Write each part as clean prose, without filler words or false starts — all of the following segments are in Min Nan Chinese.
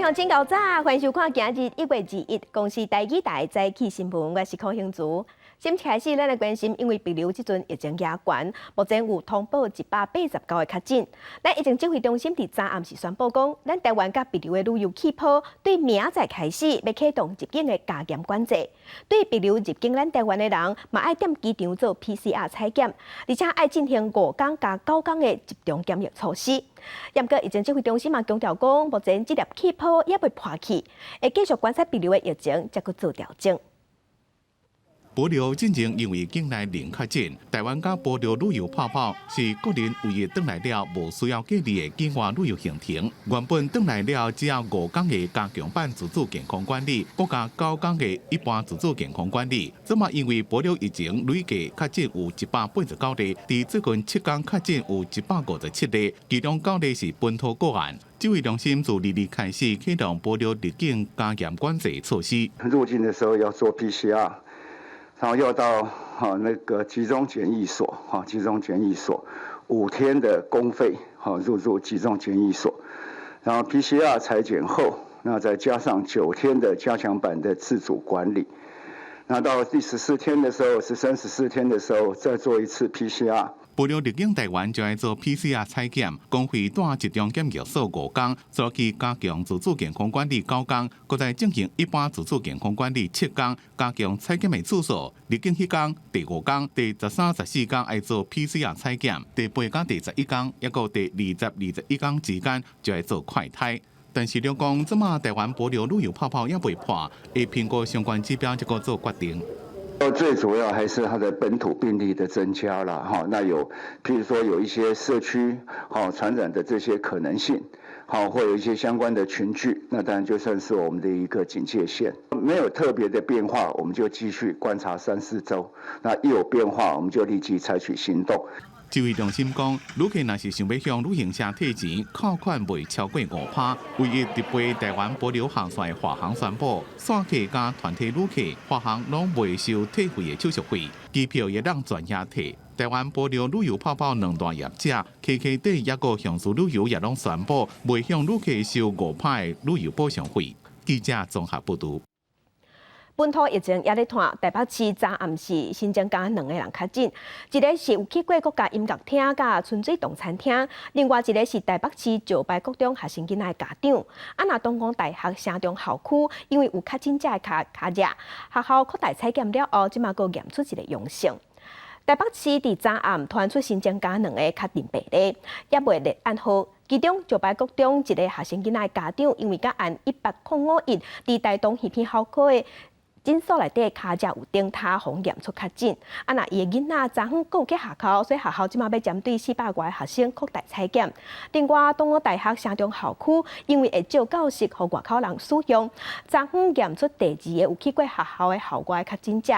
鄉親𠢕早，歡迎收看今日1月21公視台語台早起新聞，我是柯興竹。先開始，咱來關心，因為帛琉這陣疫情嚴懸，目前有通報189個確診。咱疫情指揮中心佇昨暗時宣布講，咱台灣佮帛琉的旅遊氣泡對明仔載開始欲啟動入境的加嚴管制。對帛琉入境咱台灣的人，嘛愛踮機場做 PCR 採檢，而且愛進行5工加9工的集中檢疫措施。毋過疫情指揮中心嘛強調講，目前這粒氣泡猶未破去，會繼續觀察帛琉的疫情，才去做調整。帛琉進前因為境內零確診，台灣佮帛琉旅遊泡泡是國人唯一轉來了無需要隔離的境外旅遊行程。原本轉來了只要五工的加強版自主健康管理，閣加九工的一般自主健康管理。這馬因為帛琉疫情累計確診有189例，佇最近7工確診有157例，其中九例是本土個案。指揮中心自22開始啟動帛琉入境加嚴管制措施。入境的時候要做 PCR。然後要到哈那個集中檢疫所，哈集中檢疫所5天的公費，哈入住集中檢疫所，然後 PCR 採檢後，那再加上9天的加強版的自主管理，那到第14天的時候，13、14天的時候再做一次 PCR。帛琉入境台灣就愛做 PCR 採檢，公費蹛集中檢疫所五工，再去加強自主健康管理九工，閣再進行一般自主健康管理7工，加強採檢的次數。入境彼工、第五工、第13、14工愛做 PCR 採檢，第8佮第11工，抑閣第20、21工之間就愛做快篩。但是兩講這馬台灣帛琉旅遊泡泡猶未破，會評估相關指標才閣做決定。最主要還是它的本土病例的增加了哈，那有譬如說有一些社區哈傳染的這些可能性，好，會有一些相關的群聚，那當然就算是我們的一個警戒線。沒有特別的變化，我們就繼續觀察三四週，那一有變化，我們就立即採取行動。指揮中心講，旅客若是想欲向旅行社退錢，扣款袂超過5%。唯一直飛台灣帛琉航線的華航宣布，散客佮團體旅客，華航攏袂收退費的手續費，機票會當轉額退。台灣帛琉旅遊泡泡兩大業者，KKday抑閣雄獅旅遊也攏宣布，袂向旅客收5%的旅遊補償費。記者綜合報導。本土疫情猶咧湠，台北市昨暗時新增加兩個人確診，一個是有去過國家音樂廳佮春水堂餐廳，另外一個是台北市石牌國中學生囡仔的家長。啊，若東光大學城中校區，因為有確診者的跤跤跡，學校擴大採檢了後，這馬閣驗出一個陽性。台北市佇昨暗傳出新增加兩個確診病例，猶未列案號。其中，石牌國中一個學生囡仔的家長，因為佮案18051佇台東耳鼻喉科的診所內底跤跡有頂跤，予驗出確診。啊，若伊的囡仔昨昏閣有去學校，所以學校這馬欲針對400外個學生擴大採檢。另外，東吳大學城中校區因為會借教室予外口人使用，昨昏驗出第二個有去過學校的校外確診者。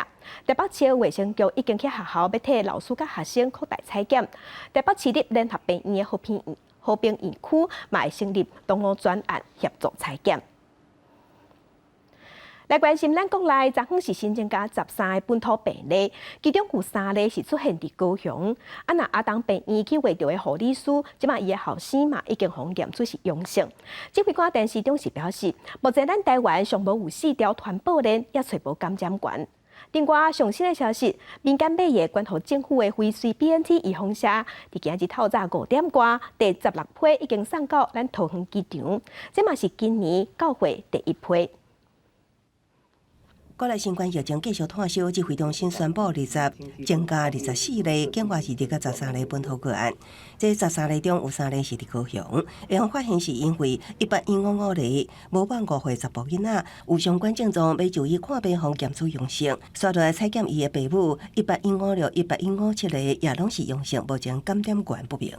台北市衛生局已經去學校欲替老師佮學生擴大採檢。台北市立聯合醫院的和平院區嘛會成立東吳專案協助採檢。來關心咱國內，昨昏是新增加13個本土病例，其中有三例是出現佇高雄。啊，若阿東病院去衛著的護理師，這馬伊的後生嘛已經予驗出是陽性。指揮官陳時中是表示，目前咱台灣尚無有四條傳播鏈，也揣無感染源。另外，上新的消息，民間買的關乎政府的輝瑞 BNT 預防射，佇今日透早5點外，第16批已經送到咱桃園機場，這嘛是今年到貨第一批。國內新冠疫情繼續湠燒，指揮中心宣布20增加24例，境外是增加13例本土個案。這13例中有三例是佇高雄，會予發現是因為18155例無滿5歲查埔囡仔有相關症狀，欲就醫看病，予檢出陽性。煞落來採檢伊的爸母，18156、18157例也攏是陽性，目前感染源不明。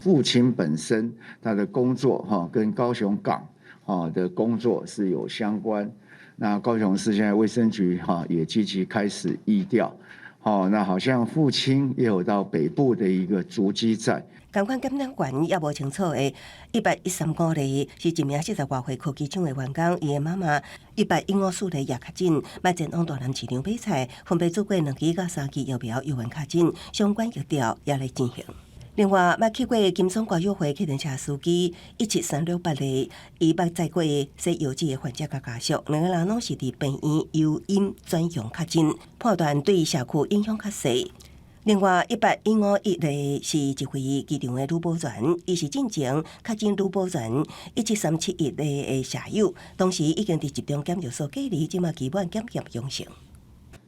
父親本身他的工作哈，跟高雄港哈的工作是有相關。那高雄市現在衛生局哈也積極開始疫調，好，那好像父親也有到北部的一個足跡在。仝款感染源猶無清楚的，18135例是一名40外歲科技廠的員工，伊的媽媽18154例也確診，欲前往大南市場買菜，分別注過兩劑佮三劑疫苗猶原確診，相關疫調也咧進行。另外，捌去過金鐘歌友會計程車司機17368例，伊捌載過洗藥劑的患者佮家屬，兩個人攏是佇病院由陰轉陽確診，判斷對社區影響較細。另外，18151例是一位機場的女保全，伊是進前確診女保全17371例的舍友，當時已經佇集中檢疫所隔離，這馬期滿檢驗陽性。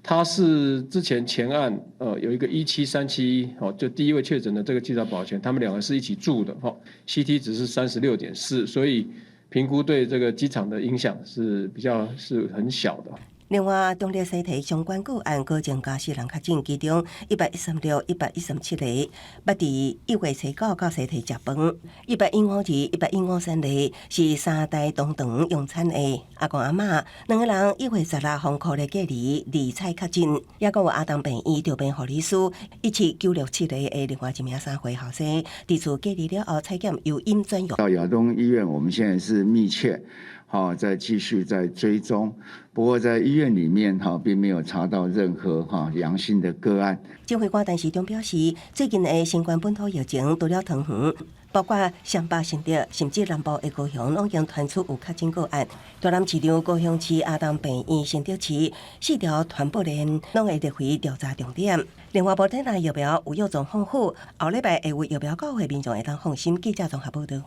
他是之前前案，有一個17371，哦，就第一位確診的這個機場保全，他們兩個是一起住的，哈，CT 值是36.4，所以評估對這個機場的影響是比較是很小的。另外，中壢西提相關個案閣增加四人確診，其中116、117例捌佇1月初9到西提食飯，18152、18153例是三代同堂用餐的阿公阿嬤，兩個人1月16予箍咧隔離，二採確診，抑閣有亞東病院調病護理師17967例的另外一名3歲後生，佇厝隔離了後採檢由陰轉陽。到亞東醫院，我們現在是密切。好，在繼續在追蹤，不過在醫院裡面哈，並沒有查到任何哈陽性的個案。指揮官陳時中表示，最近的新冠本土疫情除了桃園，包括雙北、新竹，甚至南部的高雄，攏已經傳出有確診個案。台南市長、高雄市、亞東病院、新竹市四條傳播鏈攏會列為調查重點。另外，莫德納疫苗有藥狀況好，後禮拜會有疫苗到貨，民眾會當放心。記者綜合報導。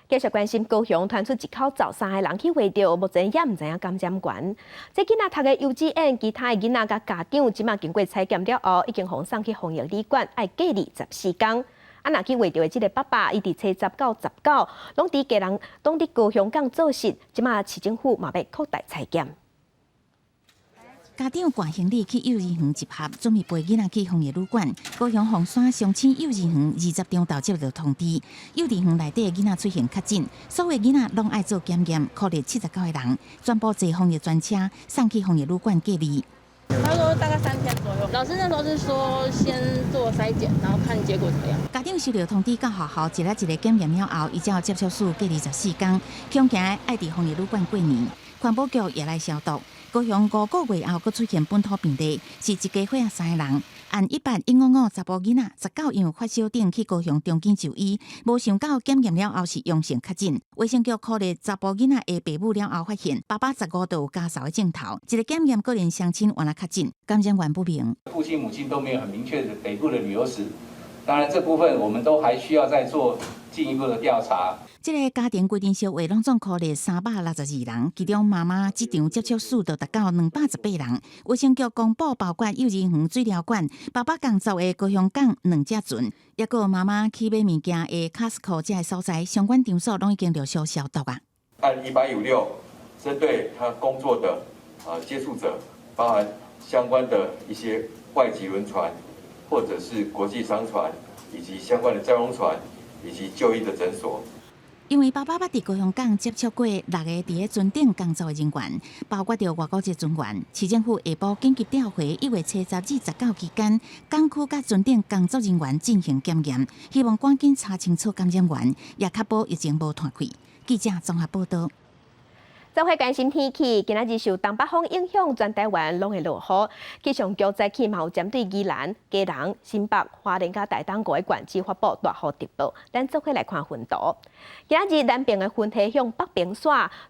繼續關心高雄傳出一口十三个人去懷著，目前也毋知影感染源。這囡仔讀的幼稚園，其他的囡仔佮家長，這馬經過採檢了後，已經予送去防疫旅館，愛隔離14工。啊，若去懷著的這个爸爸，伊佇初十到十九，攏佇家人，攏佇高雄港做事，這馬市政府嘛欲擴大採檢。家長掛行李去幼兒園集合，準備陪囡仔去防疫旅館。高雄鳳山松青幼兒園20張頭接到通知，幼兒園內底囡仔出現確診，所有囡仔攏愛做檢驗，擴列79個人，全部坐防疫專車送去防疫旅館隔離。他說大概3天左右。老師那時候是說先做篩檢，然後看結果怎麼樣。家長收到通知到學校，一个一个檢驗了後，依照接觸史隔離14工，恐驚愛佇防疫旅館過年。環保局也來消毒。高雄5個月後，閣出現本土病例，是一家伙仔三个人。案18155查埔囡仔，19因為發燒等去高雄長庚就醫，無想到檢驗了後是陽性確診。衛生局考慮查埔囡仔的爸母了後，發現爸爸15就有咳嗽的症頭，一个檢驗個人雙親原來確診，感染源不明。父親母親都沒有很明確的北部的旅遊史，當然這部分我們都還需要再做進一步的調查。這个家庭規陣小話攏總擴列362人，其中媽媽這場接觸史就達到218人。衛生局公布，包括幼兒園水療館、爸爸工作的高雄港兩隻船，抑閣媽媽去買物件的 Costco 這个所在，相關場所攏已經陸續消毒啊。按1856，針對他工作的啊接觸者，包含相關的一些外籍輪船，或者是國際商船，以及相關的載榮船，以及就醫的診所。因為爸爸捌佇高雄港接觸過六个佇咧船頂工作的人員，包括著外國籍船員。市政府下晡緊急調回1月初十至19期間，港區佮船頂工作人員進行檢驗，希望趕緊查清楚感染源，也確保疫情無傳開。記者綜合報導。做伙關心天氣，今仔日受東北風影響，全台灣攏會落雨。氣象局早起嘛有針對宜蘭、基隆、新北、花蓮佮台東五個縣市發布大雨特報。咱做伙來看雲圖。今仔日南邊的雲系向北邊徙，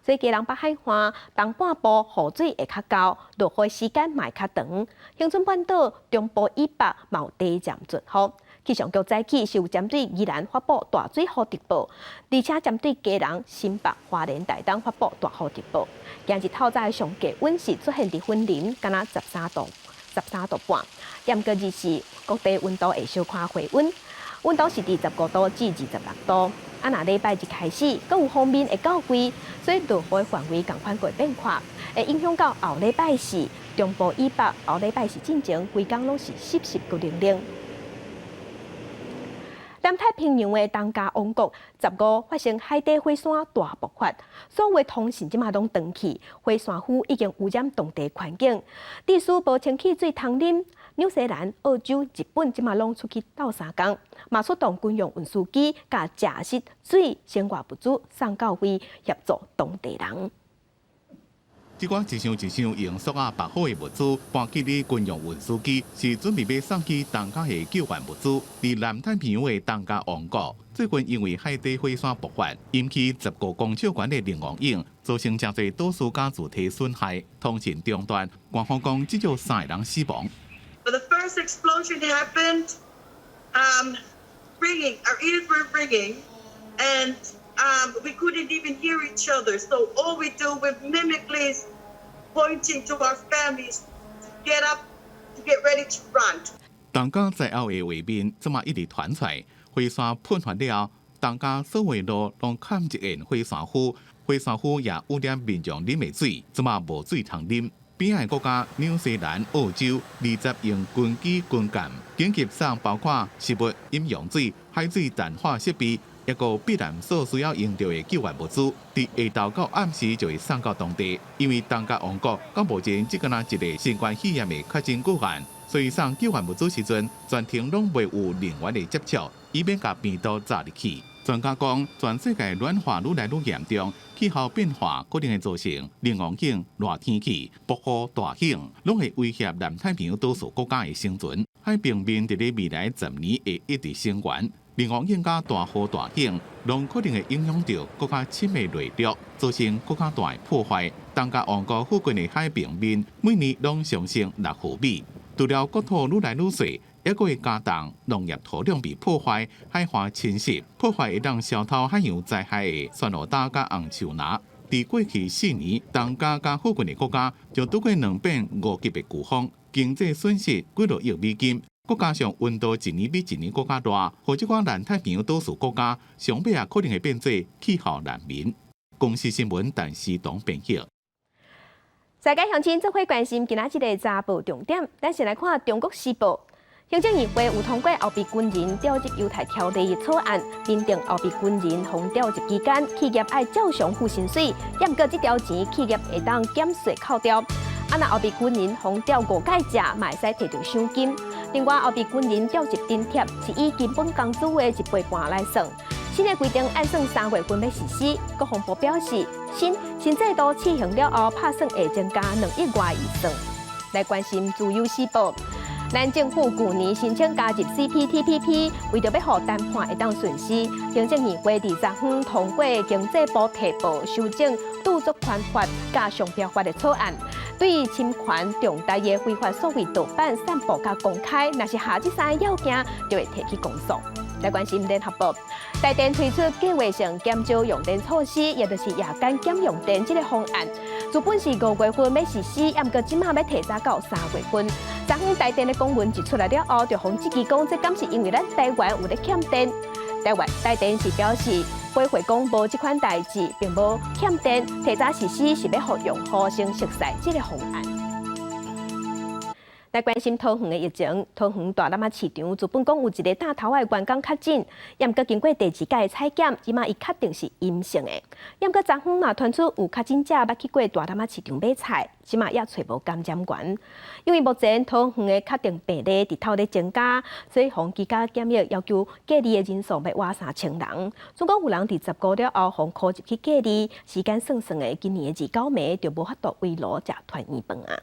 所以基隆北海岸東半部雨水會較厚，落雨時間嘛會較長。恆春半島中部以北嘛有低暫陣雨。氣象局早起是有針對宜蘭發布大水雨特報，而且針對基隆、新北、花蓮、台東發布大雨特報。今日透早的上低溫是出現佇雲林，敢若13度，13度半。毋過日時各地溫度會小可回溫，溫度是佇15度至26度。啊，若禮拜日開始，閣有鋒面會到位，所以落雨的範圍仝款會變闊，會影響到後禮拜四中部以北，後禮拜四進前，規工攏是濕濕骨冷冷。南太平洋的東加王國15發生海底火山大爆發，所有通訊這馬攏斷去，火山灰已經污染當地環境，致使無清氣水通啉。紐西蘭、澳洲、日本這馬攏出去鬥相共，嘛出動軍用運輸機，共食食水、生活物資送到位協助當地人。這寡一箱一箱用塑仔包好的物資，搬去的軍用運輸機，是準備欲送去東加的救援物資。佇南太平洋的東加王國，最近因為海底火山爆發，引起15公尺懸的龍王湧，造成誠濟島嶼佮住宅損害，通訊中斷。官方講至少三个人死亡。 The first explosion happened, ringing, our ears were ringing, and we couldn't even hear each other. So all we do with mimically pointing to our families to get up, to get ready to run. 東加災後的畫面這馬一直傳出來，火山噴發了，東加所有路攏崁一片火山灰，火山灰也污染民眾啉的水，這馬無水通啉。邊仔的國家紐西蘭、澳洲，20用軍機軍艦緊急送包括食物、飲用水、海水淡化設備，抑閣避難所需要用著的救援物資，佇下晝到暗時就會送到當地。因為東加王國到目前只敢若一個新冠肺炎的確診個案，所以送救援物資時陣，全程攏袂有人員的接觸，以免共病毒炸入去。專家講，全世界暖化愈來愈嚴重，氣候變化可能會造成冷王境、熱天氣、暴雨大湧，攏會威脅南太平洋島嶼國家的生存。海平面佇咧未來10年會一直升懸，冷王境佮大雨大湧，攏可能會影響著閣較深的內陸，造成閣較大的破壞。東加王國附近的海平面每年攏上升6毫米，除了國土愈來愈細，抑閣會加重農業土壤被破壞、海岸侵蝕、破壞會當消透海洋災害的珊瑚礁佮紅樹林。佇過去4年，東加佮附近的國家就拄過兩遍5級的颶風，經濟損失幾落億美金。閣加上溫度一年比一年閣較熱，予這寡南太平洋島嶼國家上尾也可能會變做氣候難民。公視新聞陳思東編譯。世界鄉親做伙關心今仔這个早報重點，咱先來看《中國時報》。行政院會有通過後備軍人調入優待條例的草案，明定後備軍人予調入期間，企業愛照常付薪水，毋過這條錢企業會當減稅扣掉。啊，若後備軍人予調五擺者，嘛會使提著賞金。另外，後備軍人調入津貼是以基本工資的一倍半來算。新的規定按算3月份欲實施。國防部表示，新制度試行了後，拍算會增加2億外預算。來關心自由時報。咱政府舊年申請加入 CPTPP，為著欲予談判會當順施，行政院會20分通過經濟部提報修正著作權法佮商標法的草案，對於侵權重大的非法所謂盜版散布佮公開，若是合這三個要件，就會提起公訴。來關心聯合報，台電推出計劃性減少用電措施，也就是夜間減用電這个方案。原本是5月份欲實施，毋過這馬欲提早到3月份。昨昏台電的公文一出來了後，就予質疑講，這敢是因為咱台灣有咧欠電？台灣台電是表示，回回講無這款代誌，並無欠電，提早實施是欲予用戶先熟悉這个方案。來關心桃園的疫情，桃園大湳仔市場原本講有一个擔頭仔的員工確診，毋過經過第二擺的採檢，這馬伊確定是陰性的。毋過昨昏嘛傳出有確診者捌去過大湳仔市場買菜，這馬也揣無感染源。因為目前桃園的確定病例直透咧增加，所以予居家檢疫要求隔離的人數欲倚3000人。總共有人佇15了後予箍入去隔離，時間算算的，今年的29暝就無法度圍爐食團圓飯啊。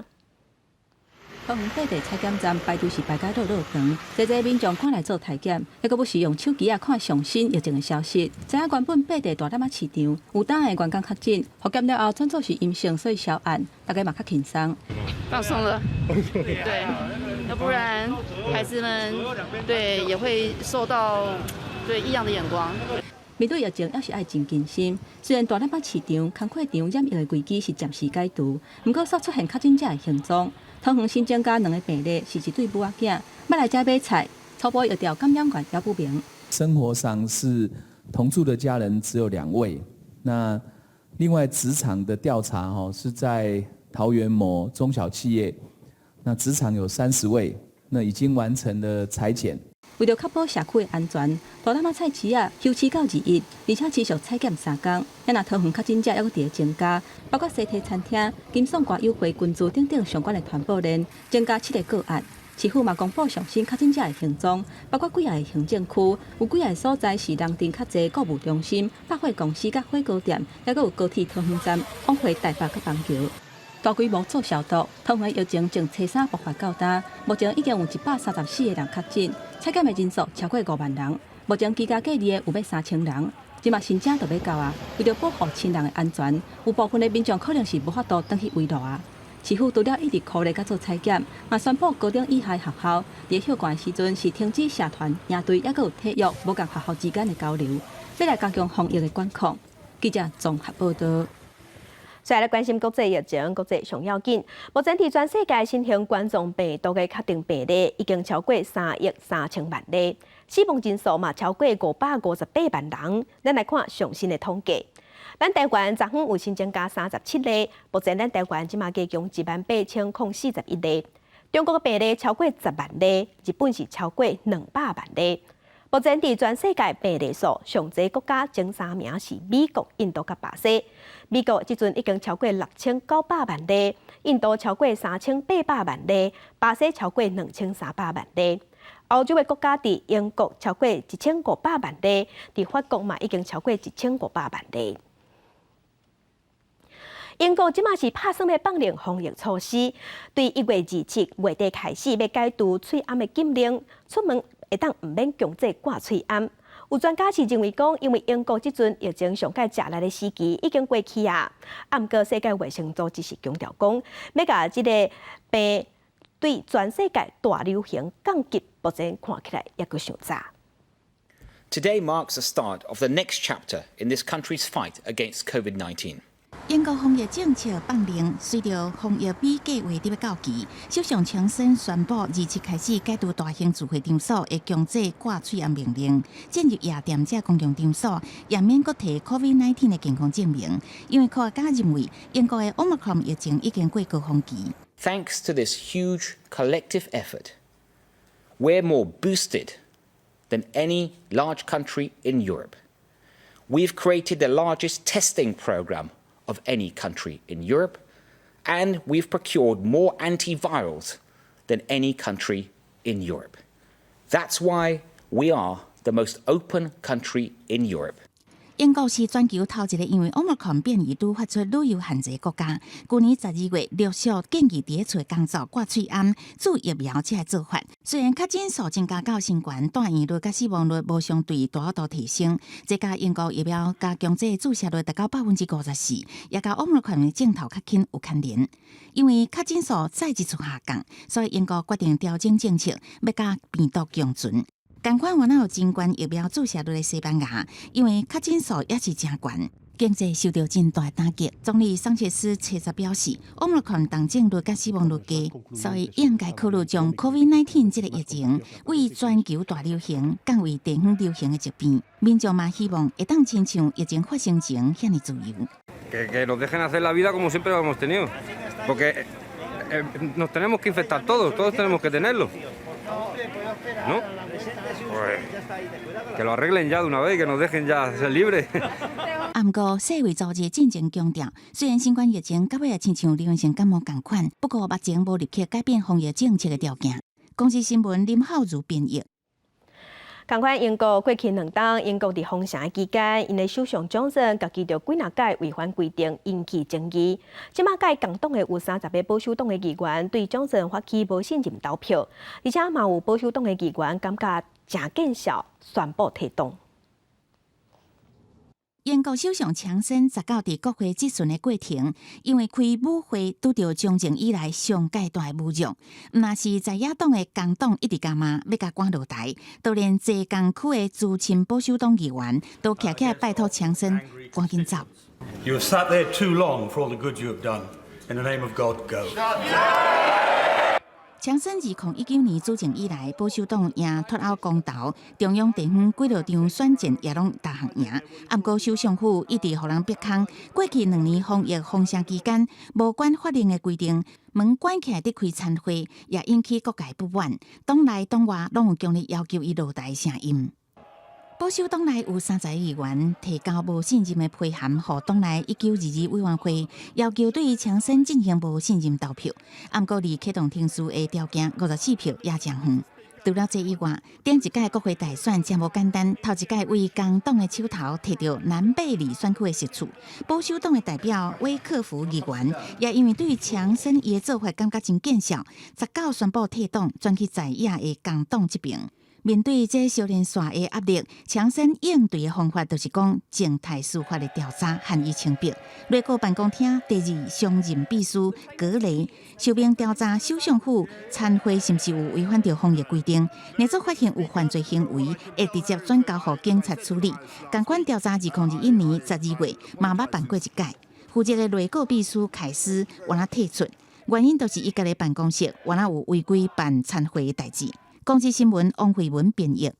桃園各地採檢站排隊是排甲落落長，濟濟民眾趕來做篩檢，抑閣不時用手機仔看上新疫情的消息。知影原本八地大湳仔市場有當的員工確診，複檢了後轉做是陰性，所以銷案，大家嘛較輕鬆。放鬆了，對，要不然孩子們對也會受到對異樣的眼光。面對疫情，猶是愛真謹慎。雖然大湳仔市場、工課場染疫的危機是暫時解除，毋過煞出現確診者的行蹤。桃園新增加兩个病例，是一對母仔囝，欲來遮買菜，初步疫調感染源猶不明。生活上是同住的家人只有兩位，那另外職場的調查，是在桃園某中小企業，那職場有30位，那已經完成了採檢。為著確保社區的安全，大湳仔菜市仔休市到21，而且持續採檢3工。啊若桃園確診者猶閣佇咧增加，包括西提餐廳、金爽歌友會群組等等相關的傳播鏈，增加七个個案。市府嘛公布上新確診者的行蹤，包括幾个行政區，有幾个所在是人陣較濟購物中心、百貨公司佮火鍋店，猶閣有高鐵桃園站往回台北佮板橋。大規模做消毒。桃園疫情從初三爆發到今，目前已經有134個人確診，採檢的人數超過5萬人。目前居家隔離的有欲3000人，這馬新正就欲到啊！為著保護親人的安全，有部分的民眾可能是無法度轉去圍爐啊。市府除了一直苦力佮做採檢，嘛宣布高中以下學校佇歇寒時陣是停止社團、營隊，抑閣有體育無仝學校之間的交流，欲來加強防疫的管控。記者綜合報導。再來關心國際疫情，國際上要緊。目前佇全世界新型冠狀病毒的確定病例已經超過3億3000萬例，死亡人數嘛超過558萬人。咱來看上新的統計，咱台灣昨昏有新增加37例，目前咱台灣這馬加強18,041例。中國的病例超過10萬例，日本是超過200萬例。目前佇全世界病例數上濟國家前三名是美國、印度佮巴西。美國這陣已經超過6900萬例，印度超過3800萬例，巴西超過2300萬例。歐洲的國家佇英國超過1500萬例，佇法國嘛已經超過1500萬例。英國這馬是拍算欲放寬防疫措施，對1月27月底開始欲解除喙罨的禁令，出門會當毋免強制掛喙罨。有專家是認為講，因為英國這陣疫情上蓋食力的時期已經過去啊。啊，毋過世界衛生組織是強調講，欲共這个病對全世界大流行降級，目前看起來猶閣傷早。 Today marks the start of the next chapter in this country's fight against COVID-19. 英國防疫政策放寬，隨著防疫比計劃佇欲到期，首相強生宣布27開始解除大型聚會場所的強制掛喙罨命令，進入夜店這公共場所也免閣提 COVID-19 的健康證明，因為科學家認為英國的 Omicron 疫情已經過高峰期。 Thanks to this huge collective effort, we're more boosted than any large country in Europe. We've created the largest testing program of any country in Europe, and we've procured more antivirals than any country in Europe. That's why we are the most open country in Europe. 英國是全球頭一个因為 Omicron 變異株發出旅遊限制的國家。舊年12月陸續建議佇咧厝工作掛喙罨、注疫苗這个做法。雖然確診數增加到新懸，住院率佮死亡率無相對大幅度提升。這佮英國疫苗加強劑注射率達到54%，也佮 Omicron 的症頭較輕有牽連。因為確診數再一次下降，所以英國決定調整政策，欲佮病毒共存。仝款原來有真懸疫苗注射率的西班牙，因為確診數也是誠懸，經濟受著真大打擊。總理桑切斯初十表示，Omicron 重症率佮死亡率低，所以應該考慮將 COVID-19 這个疫情為全球大流行降為地方流行的疾病。民眾嘛希望會當親像疫情發生前遐爾自由。 Que nos dejen hacer la vida como siempre lo hemos tenido, porque nos tenemos que infectar todos, todos tenemos que tenerlo, ¿no? Pues que lo arreglen ya de una vez, que nos dejen ya ser libres. 啊，毋過世衛組織進前強調，雖然新冠疫情到尾也親像流行性感冒仝款，不過目前無立刻改變防疫政策的條件。公視新聞林浩如編譯。仝款英國過去2冬，英國佇封城期間，𪜶的首相強生家己著幾若擺違反規定，引起爭議。這馬蓋共黨的有30個保守黨的議員對強生發起無信任投票，而且嘛有保守黨的議員感覺誠見笑，宣布退黨。英國首相強生19佇國會質詢的過程，因為開舞會拄著從政以來上蓋大的侮辱，毋但是在野黨的工黨一直加碼欲共趕落台，都連坐工區的資深保守黨議員都徛起來拜託強生趕緊走。 You have sat there too long for all the good you have done. In the name of God, go. 強生2019年主政以來，保守黨贏脫歐公投，中央地方幾落場選戰也攏逐項贏。啊，毋過首相府一直予人逼空。過去2年防疫封城期間，無管法令的規定，門關起來佇開餐會，也引起各界不滿。黨內黨外攏有強烈要求伊落台聲音。保守黨內有30個議員提交無信任的批函，予黨內1922委員會，要求對強生進行無信任投票。毋過離啟動程序的條件54票也誠遠。除了這以外，頂一屆國會大選誠無簡單，頭一屆為工黨的手頭提著南貝里選區的席次，保守黨的代表威克夫議員也因為對強森伊的做法感覺真見笑，19宣布退黨，轉去在野的工黨這邊。面對這相連紲的壓力，強森應對的方法就是講靜態司法的調查予以清白。內閣辦公廳第二常任秘書格雷受命調查首相府餐會是毋是有違反著防疫規定，若做發現有犯罪行為，會直接轉交予警察處理。仝款調查2021年12月嘛捌辦過一屆，負責的內閣秘書凱斯予人退出，原因就是伊家己辦公室原來有違規辦餐會的代誌。公視新聞王慧文編譯。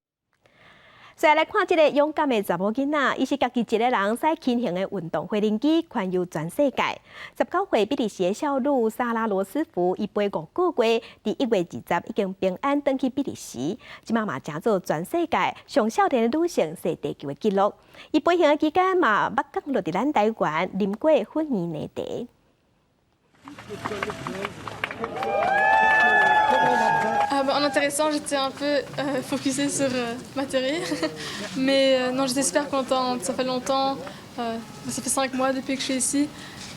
再來看這个勇敢的查某囡仔，伊是家己一个人駛輕型的運動飛行機環遊全世界。19歲比利時的少女莎拉羅斯福，伊飛5個月，佇1月20已經平安轉去比利時，這馬嘛成做全世界上少年的女性踅地球的紀錄。伊飛行的期間嘛，捌降落佇咱台灣，啉過粉圓奶茶。 En atterrissant, j'étais un peu focusée sur m'atterrir, mais non, j'étais super contente. Ça fait longtemps, ça fait 5 mois depuis que je suis ici,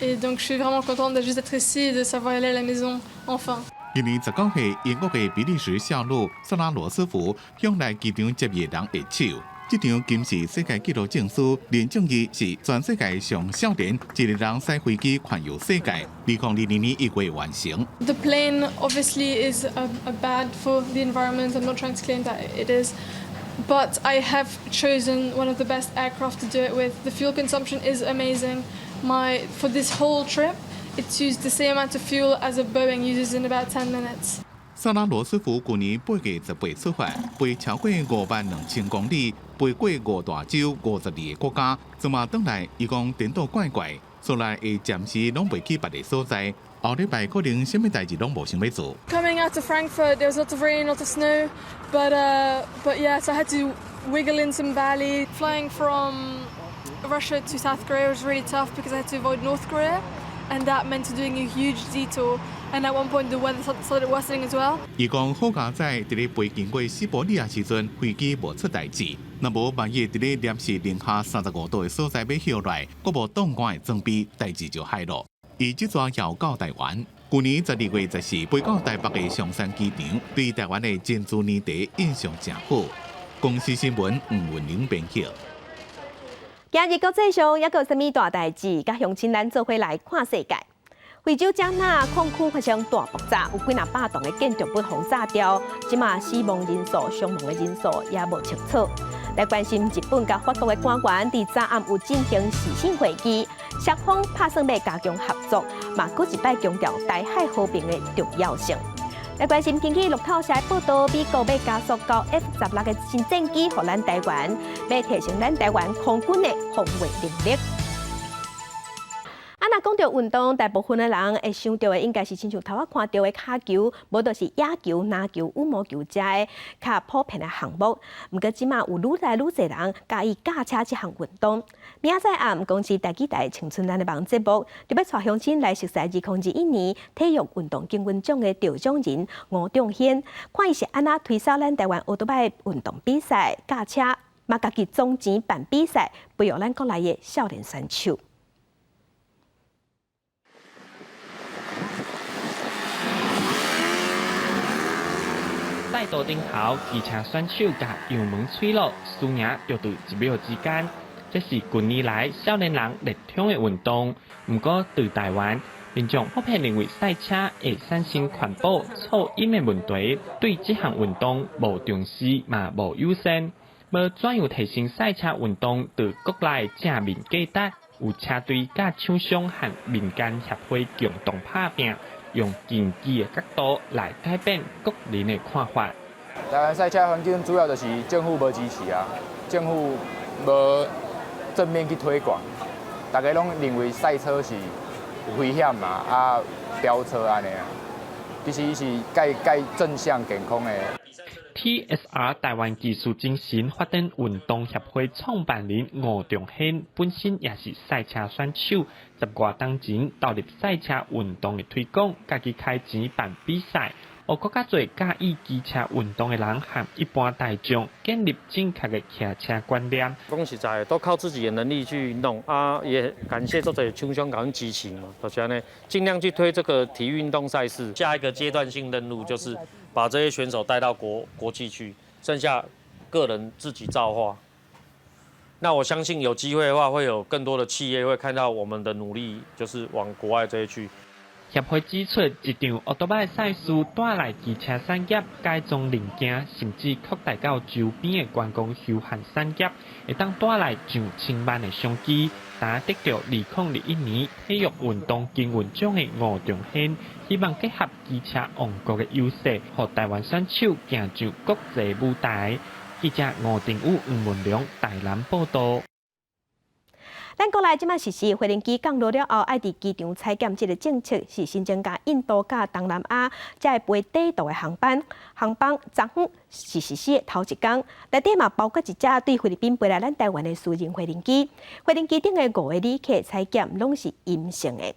et donc je suis vraiment contente de juste être ici et de savoir aller à la maison enfin. 今年19歲，英國的比利時少女薩拉羅斯福向來機場接伊人握手。這張金氏世界紀錄證書，認證伊是全世界上少年一個人駛飛機環遊世界。2022年1月完成。 The plane obviously is a bad for the environment. I'm not trying to claim that it is, but I have chosen one of the best aircraft to do it with. The fuel consumption is amazing. My for this whole trip, it's used the same amount of fuel as a Boeing uses in about 10 minutes. 薩拉羅斯福去年8月18出發，飛超過5萬2千公里，飛過五大洲52個國家，這馬轉來，伊講顛倒怪怪，所來會暫時攏袂去別个所在。後禮拜可能啥物代誌攏無想欲做。 Coming out of Frankfurt, there was lots of rain, lots of snow, but yeah, so I had to wiggle in some valley. Flying from Russia to South Korea was really tough because I had to avoid North Korea, and that meant doing a huge detour. And at one point, the weather started worsening as well. 伊講好佳哉，佇咧飛經過西伯利亞時陣，飛機無出代誌。若無萬一佇咧攝氏零下35度的所在欲歇落來，閣無擋寒的裝備，代誌就害咯。伊這逝遙到台灣，去年12月14飛到台北的松山機場，對台灣的珍珠奶茶印象誠好。公視新聞吳文玲編輯。今日國際上猶閣有啥物大代誌？佮鄉親咱做伙來看世界。非洲加納礦區發生大爆炸，有幾若百棟的建築物予炸掉，這馬死亡人數、傷亡的人數也無清楚。來關心日本佮法國的官員佇昨暗有進行視訊會議，雙方拍算欲加強合作，嘛閣一擺強調台海和平的重要性。來關心根據路透社報道，美國欲加速交 F-16的新戰機予咱台灣，欲提升咱台灣空軍的防衛能力。啊，若講著運動，大部分的人會想著的應該是親像頭仔看著的跤球，無就是野球、籃球、羽毛球遮的較普遍的項目。毋過這馬有愈來愈濟人佮意駕車這項運動。明仔載暗，公視台語台青春咱的網節目，就欲帶鄉親來熟悉2021年體育運動金銀獎的得獎人吳仲軒，看伊是按怎推銷咱台灣歐多擺運動比賽駕車，嘛家己總錢辦比賽，培育咱國內的少年選手。賽道頂頭，機車選手共油門吹落，輸贏就佇一秒之間。這是近年來少年人熱衷的運動。毋過，佇台灣，民眾普遍認為賽車會產生環保噪音的問題，對這項運動無重視嘛無友善。欲怎樣提升賽車運動佇國內正面價值？有車隊佮廠商和民間協會共同拍拚，用競技的角度來改變國人的看法。台灣賽車環境主要就是政府無支持啊，政府無正面去推廣，大家攏認為賽車是有危險嘛，啊飆車按呢啊，其實伊是蓋蓋正向健康的。 TSR 台灣技術精神發展運動協會創辦人吳仲軒本身也是賽車選手，十外冬前投入賽車運動的推廣，家己開錢辦比賽，予閣較濟佮意機車運動的人和一般大眾建立正確的騎車觀念。講實在，都靠自己的能力去弄啊，也感謝足濟廠商共阮支持嘛，就是按呢，盡量去推這個體育運動賽事。下一個階段性任務就是把這些選手帶到國際去，剩下個人自己造化。那我相信有機會的話，會有更多的企業會看到我們的努力，就是往國外這些去。協會指出，一場歐多擺賽事帶來機車產業、改裝零件，甚至擴大到周邊的觀光休閒產業，會當帶來上千萬的商機。但得著2021年體育運動金運獎的吳仲軒，希望結合機車王國的優勢，予台灣選手行上國際舞台。記者吳定武、黃文良台南報道。咱國內這擺實施飛行機降落了後，愛佇機場採檢這个政策是新增加印度佮東南亞才會飛短途的航班，航班昨昏是實施的頭一工，內底嘛包括一隻對菲律賓飛來咱台灣的私人飛行機，飛行機頂的五个旅客採檢攏是陰性的。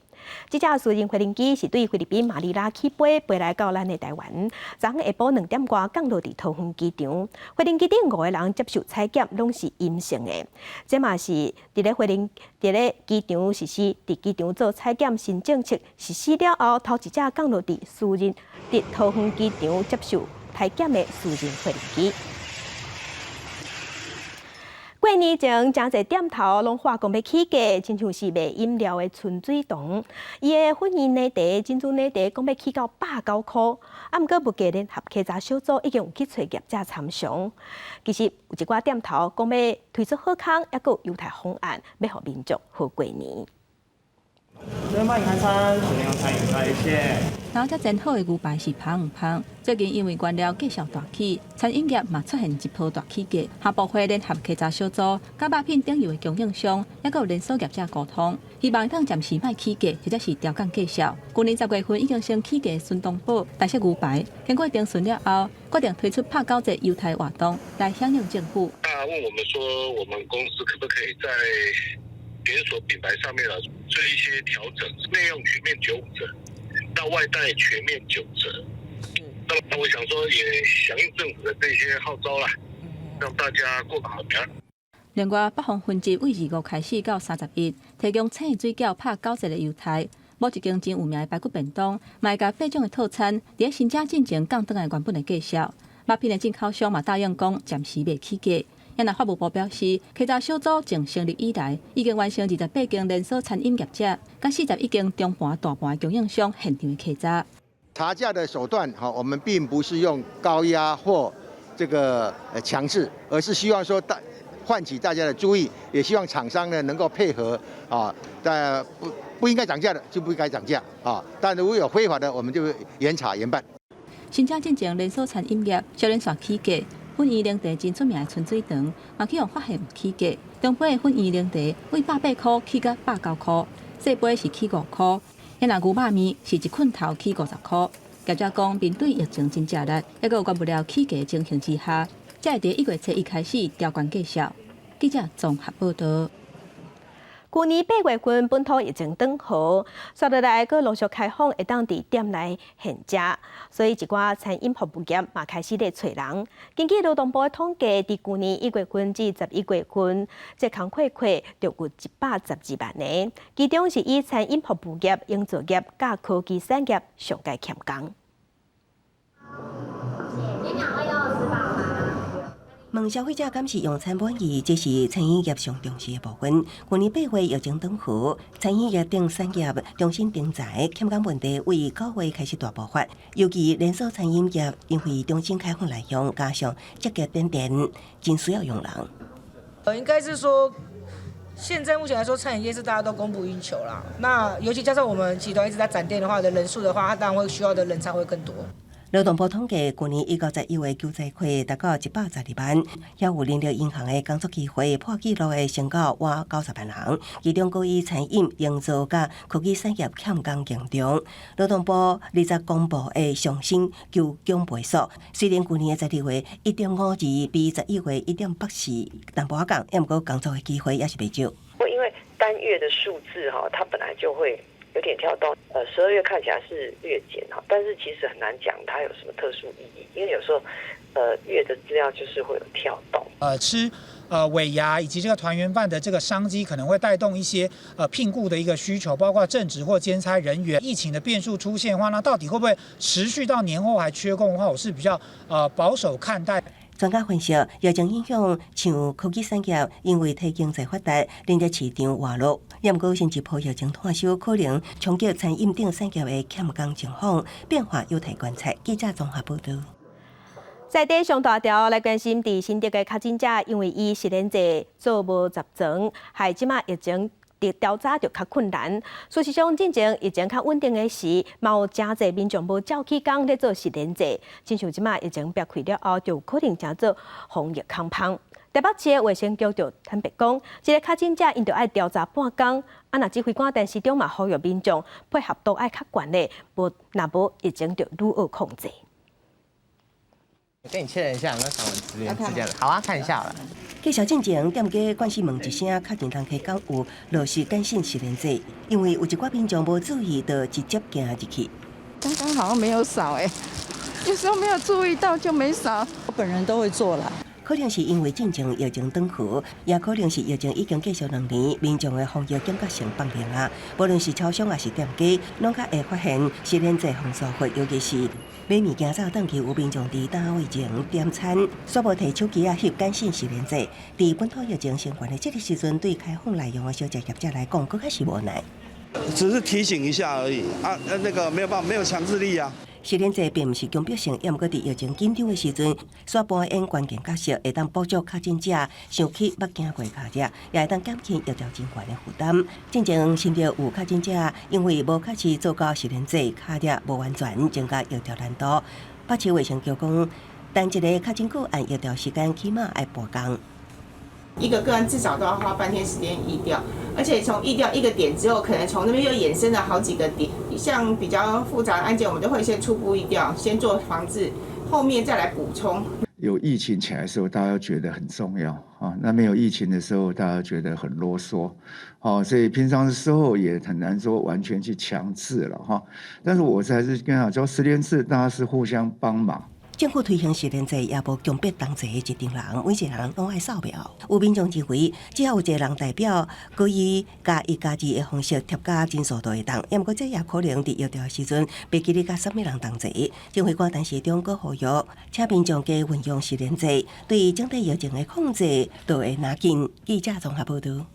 這隻私人飛行機是對菲律賓馬尼拉起飛，飛來到咱的台灣。昨昏下晡2點外降落佇桃園機場，飛行機頂五个人接受採檢，攏是陰性的。這嘛是佇咧飛行佇咧機場實施佇機場做採檢新政策實施了後，頭一隻降落佇私人佇桃園機場接受採檢的私人飛行機。過年前，誠濟店頭攏喊講欲起價，親像是賣飲料的春水堂，伊的粉圓奶茶、珍珠奶茶講欲起到109箍，啊，毋過物價聯合稽查小組已經有去揣業者參詳。其實有一寡店頭講欲推出好康，猶閣有優待方案，欲予民眾好過年。歡迎開餐，用餐飲料，謝謝。頭才煎好的牛排是香毋香？最近因為原料繼續大起，餐飲業嘛出現一波大起價。下部會聯合稽查小組，佮肉品頂游的供應商，猶閣有連鎖業者溝通，希望會當暫時莫起價，或者是調降價數。去年10月份已經先起價孫東寶台式牛排，經過偵訊了後，決定推出拍九折優待活動來響應政府。他問我們說，我們公司可不可以在連鎖品牌上面啊做一些調整，內用全面95折，到外帶全面9折。那我想說，也響應政府的這些號召啦，讓大家過個好年。另外，北方分集為25開始到31，提供青水餃拍九折的優待。某一間真有名的排骨便當，嘛會共八種的套餐，佇咧新正進前降轉來原本的價數。肉品的進口商嘛答應講，暫時袂起價。也若法務部表示，稽查小組從成立以來，已經完成28間連鎖餐飲業者，佮41間中盤、大盤供應商現場的稽查。查價的手段，哈，我們並不是用高壓或這個強制，而是希望說大喚起大家的注意，也希望廠商呢能夠配合啊，但不應該漲價的就不該漲價啊，但如果有非法的，我們就嚴查嚴辦。新正進前連鎖餐飲業小連續起價。粉圓奶茶真出名的春水堂，嘛去予發現起價，中杯的粉圓奶茶為180塊起到109塊，細杯是起5塊。啊若牛肉麵是一捆頭起50塊。業者講，面對疫情真食力，猶閣有原物料起價情形之下，才會佇1月初1開始調懸價數。記者綜合報道。舊年8月份本土疫情轉好，紲落來閣陸續開放，會當佇店內現食，所以一寡餐飲服務業嘛開始咧揣人。根據勞動部的統計，佇舊年1月份至11月份，這工課客就有112萬个，其中是以餐飲服務業、營造業佮科技產業上蓋欠工。你兩位都有吃飽嗎？問消費者敢是用餐滿意，這是餐飲業上重視的部分。去年8月疫情轉好，餐飲業等產業重新徵才，欠工問題為9月開始大爆發。尤其連鎖餐飲業，因為重新開放內用，加上積極點店，真需要用人。應該是說，現在目前來說，餐飲業是大家都供不應求啦。那尤其加上我們集團一直在展店的話，的人數的話，它當然會需要的人才會更多。勞動部統計，去年1到11月求才客達到112萬，也有人力銀行的工作機會破紀錄的成交倚90萬人，其中閣以餐飲、營造佮科技產業欠工嚴重。勞動部20公布的上新求工倍數，雖然去年的12月1.52，比11月1.84淡薄仔降，毋過工作的機會也是袂少。不過因為單月的數字哈，它本來就會。有點跳動。12月看起來是略減哈，但是其實很難講它有什麼特殊意義，因為有時候月的資料就是會有跳動。吃尾牙以及這個團圓飯的這個商機，可能會帶動一些聘僱的一個需求，包括正職或兼差人員。疫情的變數出現的話，那到底會不會持續到年後還缺工的話，我是比較保守看待。專家分析，疫情影響像科技產業，因為體經濟發達，令得市場活絡。也毋過，新一波疫情炭燒，可能衝擊餐飲等產業的欠工情況，變化有待觀察。記者綜合報導。在地上大條來關心，佇新竹的確診者，因為伊實聯制做無十全，害這馬疫情調查就較困難。事實上，進前疫情較穩定的時，嘛有誠濟民眾無照起工咧做實聯制，親像這馬疫情爆開了後，就有可能成做防疫空縫。台北市的衛生局就坦白講，這個確診者𪜶著愛調查半工，啊，若指揮官陳時中嘛呼籲民眾配合度愛較懸咧，無若無疫情就愈惡控制。跟你確認一下，有沒有想實聯制這樣？好啊，看一下好了。繼續進前，店家慣勢問一聲，確認人客敢有落實簡訊實聯制，因為有一寡民眾無注意，就直接行入去。剛剛好像沒有掃欸，有時候沒有注意到就沒掃。我本人都會做啦。可能是因為進前疫情轉好，也可能是疫情已經繼續2年，民眾的防疫警覺性放低啊。無論是超商抑是店家，攏較會發現實聯制予疏忽，尤其是買物件走轉去，有民眾佇攤位前點餐，煞無提手機仔翕簡訊實聯制。佇本土疫情升懸的這個時陣，對開放內用的小食業者來講，閣較是無奈。只是提醒一下而已啊，那個沒有辦法，沒有強制力啊。實聯制並毋是強迫性，也毋過佇疫情緊張的時陣，煞扮演關鍵角色，會當補足確診者想去捌行過跤跡，也會當減輕疫調人員的負擔。進前新竹有確診者，因為無確實做到實聯制，跤跡無完全，增加疫調難度。北市衛生局講，單一个確診個案疫調時間起碼愛半工。一個個案至少都要花半天時間疫調，而且從疫調一個點之後，可能從那邊又衍生了好幾個點。像比較複雜的案件，我們都會先初步疫調，先做防治，後面再來補充。有疫情起來的時候，大家覺得很重要啊；那沒有疫情的時候，大家覺得很囉嗦。好，所以平常的時候也很難說完全去強制了哈。但是我還是跟他講，實聯制大家是互相幫忙。政府推行實聯制，也無強迫同齊的一陣人，每一個人攏愛掃描。有民眾認為，只要有一個人代表，閣以加一加二的方式疊加診數就會當。也毋過這也可能佇疫調的時陣，袂記得佮啥物人同齊。指揮官陳時中閣呼籲，請民眾加運用實聯制，對整體疫情的控制就會若緊。記者綜合報導。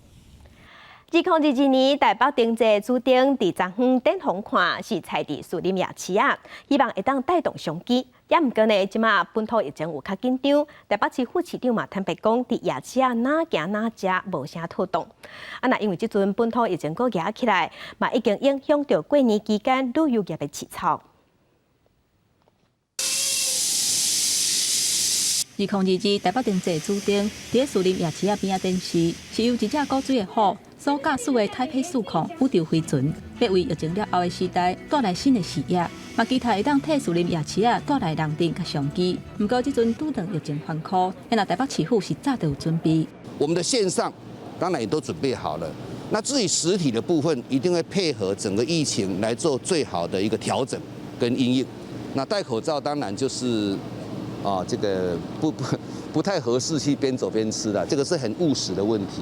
2022年台北燈節主燈佇昨昏頂紅看是踩佇士林夜市仔，希望會當帶動商機。也毋過呢，這馬本土疫情有較緊張，台北市副市長嘛坦白講，佇夜市仔哪行哪食無啥妥當。啊，若因為這陣本土疫情閣夯起來，嘛已經影響著過年期間旅遊業的市場。2022台北燈節主燈佇士林夜市仔邊仔展示，是由一隻古錐的虎所駕駛的台北四控宇宙飛船，欲為疫情了後的時代帶來新的視野，嘛期待會當替士林夜市仔帶來人潮佮商機。毋過這陣拄著疫情反撲，若台北市府是早就有準備。我們的線上當然也都準備好了，那至於實體的部分，一定會配合整個疫情來做最好的一個調整跟因應。那戴口罩當然就是。啊，這個不太合適去邊走邊吃的，這個是很務實的問題。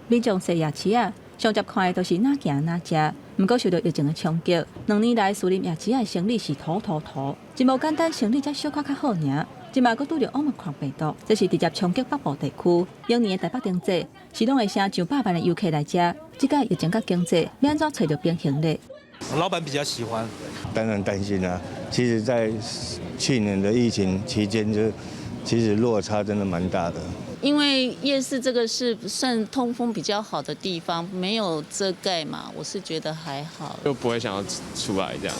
民眾踅夜市仔，上捷看的都是哪行哪食。毋過受著疫情的衝擊，2年來士林夜市仔的生意是土土土，真無簡單，生意才小可較好爾。這馬閣拄著 Omicron 病毒，這是直接衝擊北部地區。往年的台北燈節是攏會成上百萬的遊客來遮，這擺疫情佮經濟欲按怎揣著平衡咧？老闆比較喜歡，當然擔心啦。其實，在去年的疫情期間，就其實落差真的蠻大的。因為夜市這個是算通風比較好的地方，沒有遮蓋嘛，我是覺得還好。就不會想要出來這樣，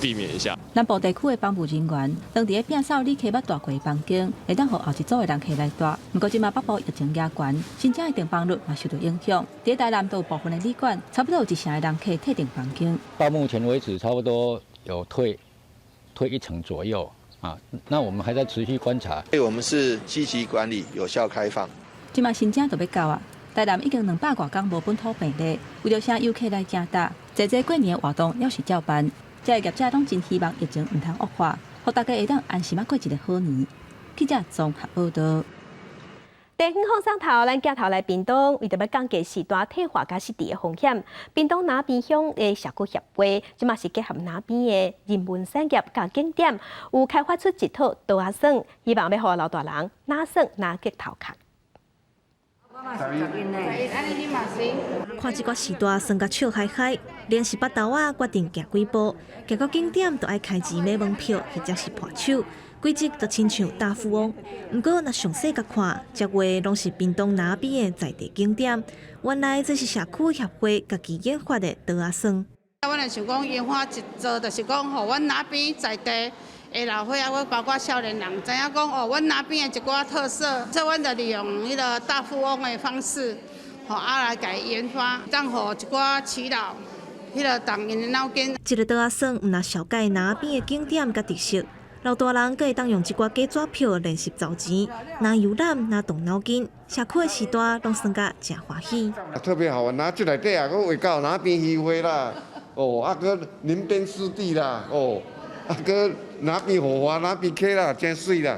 避免一下。南部地區的房務人員，當佇咧摒掃旅客捌蹛過的房間，會當予後一組的人客來蹛。毋過這馬北部疫情加懸，新增的訂房率嘛受著影響。佇台南都有部分的旅館，差不多有一成的人客退訂房間。到目前為止，差不多有退一成左右。啊，那我們還在持續觀察。所以我們是積極管理，有效開放。這馬新正就欲到啊，台南已經200外工無本土病例，為著啥遊客來誠焦，濟濟過年活動猶是照辦。遮的業者攏真希望疫情毋通惡化，予大家會當安心仔過一个好年。記者綜合報導。地方放送頭，咱鏡頭來屏東，為著欲降低士大退化佮失智的風險，屏東那邊鄉的社區協會，這馬是結合那邊的人文產業佮景點，有開發出一套桌仔耍，希望欲予老大人若耍若激頭殼。看這寡序大耍甲笑嗨嗨，練習腹肚仔決定行幾步，行到景點就愛開錢買門票或者是盤手，規則就親像大富翁。毋過若詳細共看，這畫攏是屏東那邊的在地景點。原來這是社區協會家己研發的桌仔耍。阮就想講研發一座，就是講，予阮那邊在地的老歲仔，包括少年人，知影講哦，阮那邊的一寡特色，所以阮就利用彼个大富翁的方式，予啊來共伊研發，當予一寡耆老，彼个動𪜶的腦筋。這个桌仔耍毋但紹介那邊的景點佮特色，老大人閣會當用這寡假紙票練習籌錢，若遊覽若動腦筋，社區的序大攏耍甲誠歡喜。特別好玩，拿這內底啊，閣畫到那邊漁會啦，哦，啊閣林邊濕地啦，哦，啊閣那邊火花，那邊溪啦，真媠啦。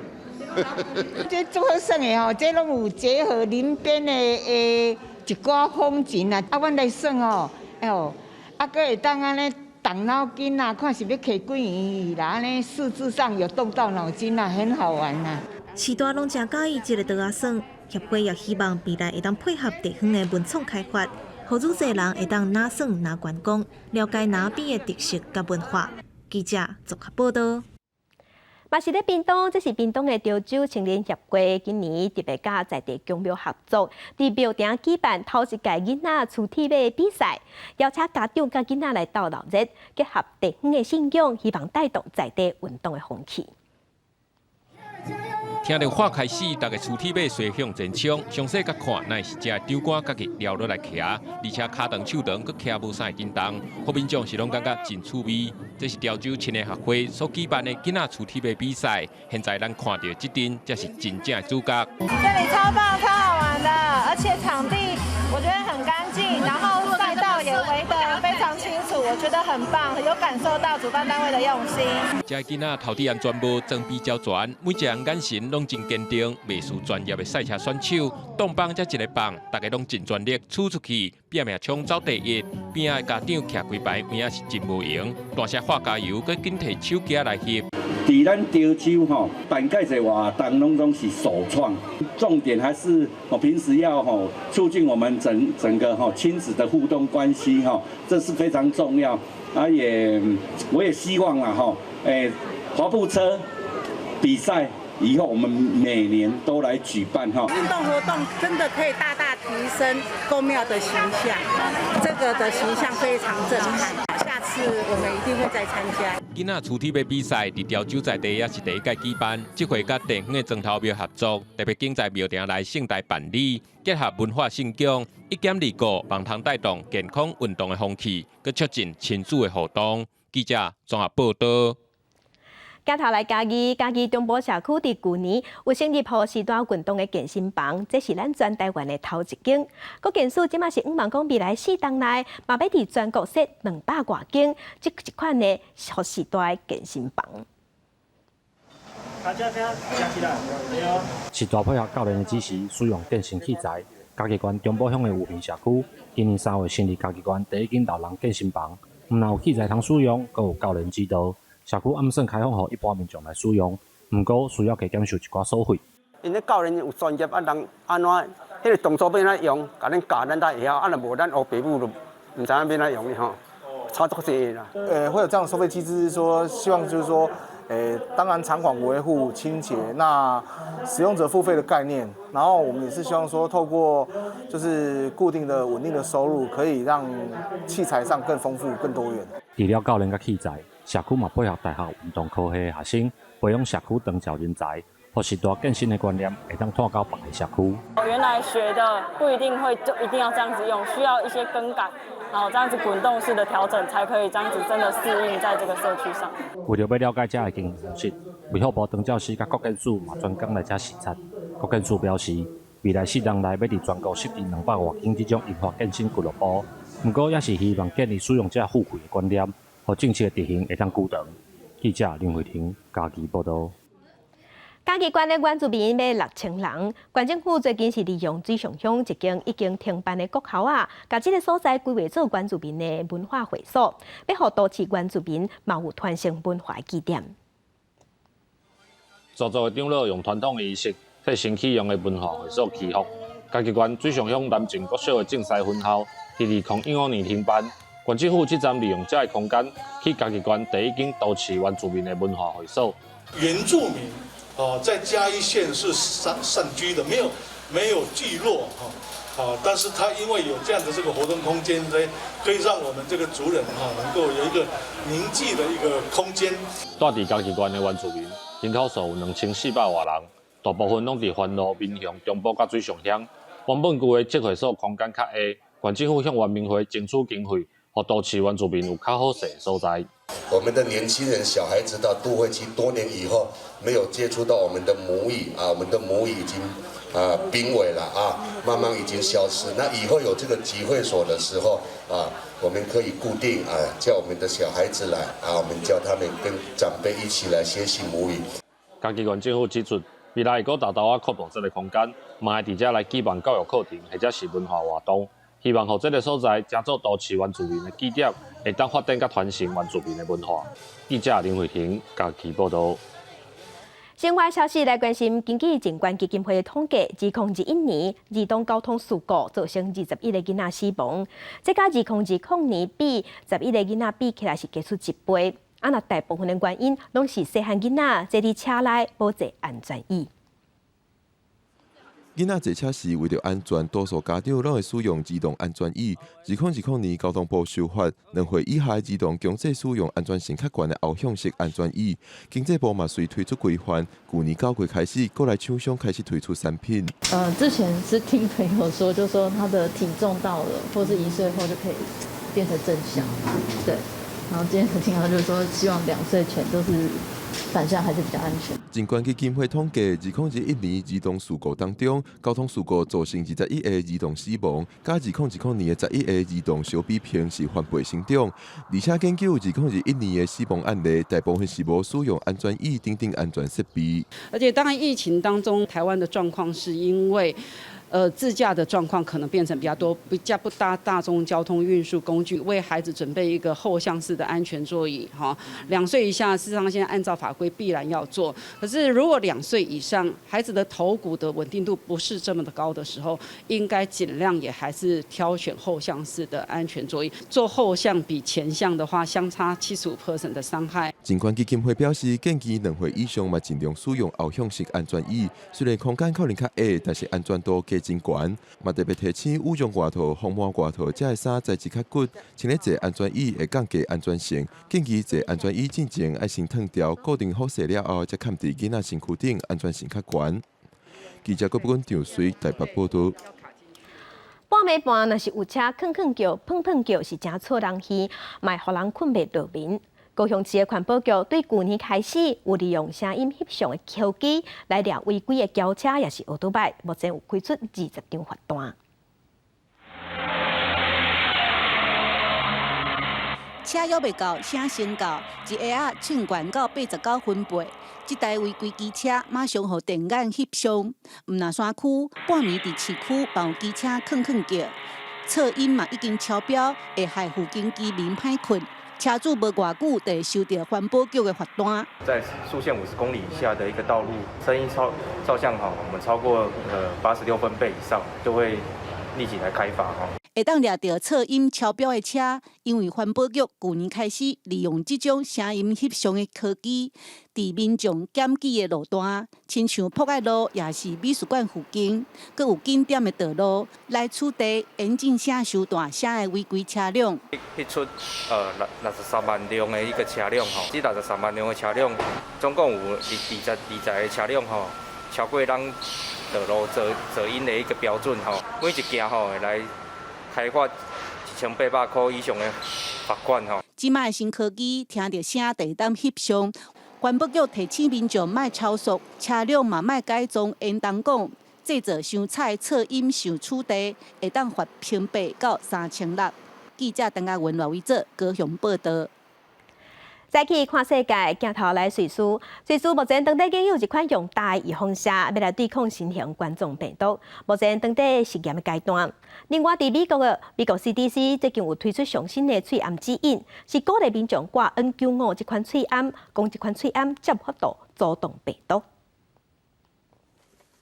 這足好耍的吼，這攏有結合林邊的一寡風景啊，啊，阮來耍吼，哎喲，啊，閣會當按呢動腦筋啊，看是欲揢幾圓啦，按呢數字上有動到腦筋啊，很好玩啊。序大攏誠佮意這个桌仔耍，協會也希望未來會當配合地方的文創開發，予愈濟人會當若耍若觀光，了解那邊的特色佮文化。記者綜合報導。嘛是咧屏東，這是屏東的潮州青年協會今年特別佮在地宮廟合作，佇廟埕舉辦頭一屆囡仔趨鐵馬比賽，邀請家長佮囡仔來鬥鬧熱，結合地方的信仰，希望帶動在地運動的風氣。聽著喊開始，逐家趨鐵馬隨向前衝，詳細共看，乃是這長竿家己撩落來騎，而且跤長手長，閣騎無啥會振動，予民眾是攏感覺真趣味。這是潮州青年協會所舉辦的囡仔趨鐵馬比賽，現在咱看著這陣才是真正的主角。這裡超棒、超好玩的，而且場地我覺得很乾淨，然後賽道也圍得非常清楚，我覺得很棒，有感受到主辦單位的用心。這囡仔頭頂安全帽裝備齊全，每一个人眼神攏真堅定，袂輸專業的賽車選手。擋棒才一个棒，逐家攏盡全力衝出去，拼命衝走第一。邊仔的家長徛幾排，有影是真無閒，大聲喊加油，閣緊提手機來翕。佇咱潮州吼辦蓋濟活動，攏總是首創。重點還是我平時要吼促進我們整整個吼親子的互動關係吼，這是非常重要。啊也，我也希望啦吼，滑步車比賽以後我們每年都來舉辦哈。運動活動真的可以大大提升宮廟的形象，這個的形象非常震撼。下次我們一定會再參加。囡仔趨鐵馬比賽佇潮州在地也是第一屆舉辦，這回佮地方的莊頭廟合作，特別揀在廟埕來盛大辦理，結合文化信仰，一兼二顧，望通帶動健康運動的風氣，閣促進親子的互動。記者綜合報導。鏡頭來嘉義，嘉義中部社區佇舊年有成立予序大運動的健身房，這是咱全台灣的頭一間。國健署這馬是向望講未來4冬內，嘛欲佇全國設200外間，這一款的予序大的健身房。序大配合教練的指示，使用健身器材。嘉義縣中部鄉的武平社區，今年3月成立嘉義縣第一間老人健身房，毋但有器材通使用，閣有教練指導。社區暗算開放予一般民眾來使用，毋過需要加減收一寡所費。𪜶咧教練有專業，啊人按怎，彼个動作欲按怎用，共恁教，咱才會曉。啊，若無咱烏爸母就毋知影欲按怎用哩吼，差足濟啦。會有這樣的收費機制，是說希望就是說，當然場館維護清潔，那使用者付費的概念，然後我們也是希望說，透過就是固定的穩定的收入，可以讓器材上更豐富、更多元。除了教練佮器材，社區嘛配合大學運動科系的學生，培養社區長照人才，予序大健身的觀念會當拓到別个社區。原來學的不一定會就一定要這樣子用，需要一些更改，然後這樣子滾動式的調整，才可以這樣子真的適應在這個社區上。為著欲了解遮的經營模式，衛福部長照師佮國健署嘛專工來遮視察。國健署表示，未來4年內欲佇全國設置200外間這種銀髮健身俱樂部，毋過也是希望建立使用者付費的觀念，予政策執行會當久長。記者林慧婷嘉義報導。嘉義縣的原住民欲6000人，縣政府最近是利用水上鄉一間已經停辦的國校仔，共這个所在規劃做原住民的文化會所，欲予都市原住民嘛有傳承文化的基點。族族的長老用傳統的儀式，替新啟用的文化會所祈福。嘉義縣水上鄉南靖國小的靖西分校，佇2015年停辦，縣政府這陣利用這个空間，起嘉義縣第一間都市原住民的文化會所。原住民哦，在嘉義縣是散居的，沒有聚落哈，啊，但是他因為有這樣的這個活動空間，所以可以讓我們這個族人哈能夠有一個凝聚的一個空間。住佇嘉義縣的原住民人口數有2400外人，大部分攏佇番路、民雄、中部佮水上鄉。原本舊的集會所空間較狹，縣政府向原民會爭取經費，予都市原住民有較好勢的所在。我們的年輕人、小孩子到都會區多年以後，沒有接觸到我們的母語啊，我們的母語已經啊瀕危了啊，慢慢已經消失。那以後有這個集會所的時候啊，我們可以固定啊，叫我們的小孩子來啊，我們叫他們跟長輩一起來學習母語。嘉義縣政府指出，未來會閣沓沓仔擴大這个空間，嘛會佇遮來舉辦教育課程或者是文化活動，希望予這个所在成做都市原住民的基點，會當發展佮傳承原住民的文化。記者林慧婷嘉義報導。新聞消息來關心，根據人權基金會的統計，2021年兒童交通事故造成21個囡仔死亡，這佮2020年比11個囡仔比起來是加出一倍。啊，若大部分的原因攏是細漢囡仔坐佇車內無坐安全椅。囡仔坐車時為著安全，多數家長攏會使用兒童安全椅。2020年，交通部修法，2歲以下的兒童強制使用安全性較懸的後向式安全椅。經濟部嘛隨推出規範，舊年9月開始，國內廠商開始推出產品。之前是聽朋友說，就說他的體重到了，或是1歲後就可以變成正向，對。然後今天聽到就是說，希望2歲前都是反向還是比較安全。人權基金會統計，2021年兒童事故當中，交通事故造成21個兒童死亡，佮2020年的11個兒童相比，平是翻倍成長。而且研究2021年的死亡案例，大部分是無使用安全椅等等安全設備。而且當然疫情當中，台灣的狀況是因為自駕的狀況可能變成比較多，比較不搭大眾交通運輸工具，為孩子準備一個後向式的安全座椅，哈，2歲以下，事實上現在按照法規必然要做。可是如果2歲以上，孩子的頭骨的穩定度不是這麼的高的時候，應該盡量也還是挑選後向式的安全座椅。坐後向比前向的話，相差75% 的傷害。人權基金會表示，建議2歲以上嘛盡量使用後向式安全椅，雖然空間可能較狹，但是安全度加真懸。嘛特別提醒羽絨外套、防毛外套這的衫材質較骨，穿咧坐安全椅會降低安全性。建議坐安全椅進前愛先脫掉，固定好勢了後，才崁佇囡仔身軀頂，安全性較懸。記者郭不君張水台北報導。半暝半若是有車吭吭叫、砰砰叫，是誠吵人耳，嘛會予人睏袂著眠。高雄市的環保局對舊年開始有利用聲音翕相的科技來掠違規的轎車，抑是歐多擺，目前有開出20張罰單。車猶未到，聲先到，一下仔唱懸到89分貝。這台違規機車馬上予電眼翕相。毋但山區，半暝佇市區嘛有機車吭吭叫，噪音嘛已經超標，會害附近居民歹睏。車主無偌久就會收著環保局的罰單。在速限50公里以下的一個道路，聲音超照相哈，我們超過86分貝以上，就會立即來開罰哈。會當掠著噪音超標的車，因為環保局舊年開始利用這種聲音翕相的科技，佇民眾檢舉的路段，親像博愛路抑是美術館附近，閣有景點的道路，來取締引擎聲傷大聲的違規車輛。翕出63萬輛的一個車輛吼，這63萬輛的車輛，總共有二十個車輛吼，超過咱道路噪音的一個標準吼，每一件吼會來開罰1800塊以上的罰款吼。這擺的新科技，聽著聲就會當翕相。環保局提醒民眾莫超速，車輛嘛莫改裝煙筒管。製造傷彩噪音受取地，會當罰平幣到3600。記者陳嘉文、賴偉哲高雄報道。再去看世界，鏡頭來瑞士。瑞士目前當地已有一款用打預防射，欲來對抗新型冠狀病毒。目前當地實驗的階段。另外，佇美國的美國 CDC 最近有推出上新的喙罨指引，是鼓勵民眾掛 N95這款喙罨，講這款喙罨才有法度阻擋病毒。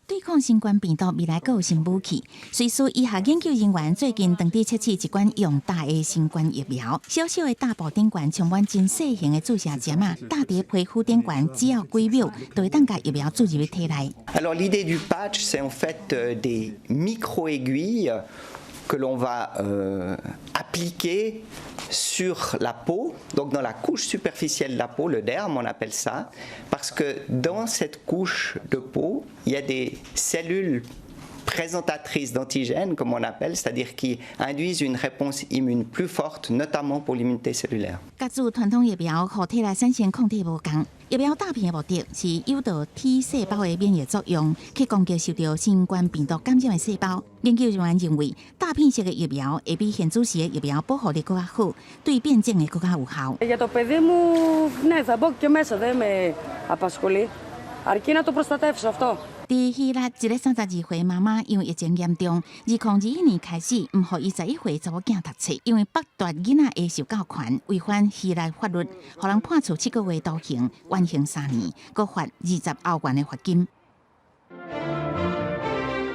對抗新冠病毒，未來閣有新武器。瑞士醫學研究人員最近當地測試一款用打的新冠疫苗，小小的打布頂懸充滿真細型的注射針仔，打佇皮膚頂懸，只要幾秒，就會當共疫苗注入體內。 Alors l'idée du patch, c'est en fait des micro-aiguilles que l'on va appliquer sur la peau, donc dans la couche superficielle de la peau, le derme on appelle ça, parce que dans cette couche de peau, il y a des cellules présentatrices d'antigènes, comme on appelle, c'est-à-dire qui induisent une réponse immune plus forte, notamment pour l'immunité cellulaire. 佮注傳統疫苗，予體內產生抗體無仝。疫苗打片的目的是誘導 T 細胞的免疫作用，去攻擊受著新冠病毒感染的細胞。研究人員認為，打片式的疫苗會比現注式的疫苗保護力閣較好，對變種會閣較有效。 Για το παιδί μου, ναι, θα μπω και μέσα, δεν με απασχολεί. Αρκεί να το προστατεύσω αυτό. 佇希臘，一个32歲媽媽因為疫情嚴重，2021年開始，毋予伊11歲查某囝讀冊，因為剝奪囡仔的受教權，違反希臘法律，予人判處7個月徒刑，緩刑3年，閣罰20歐元的罰金。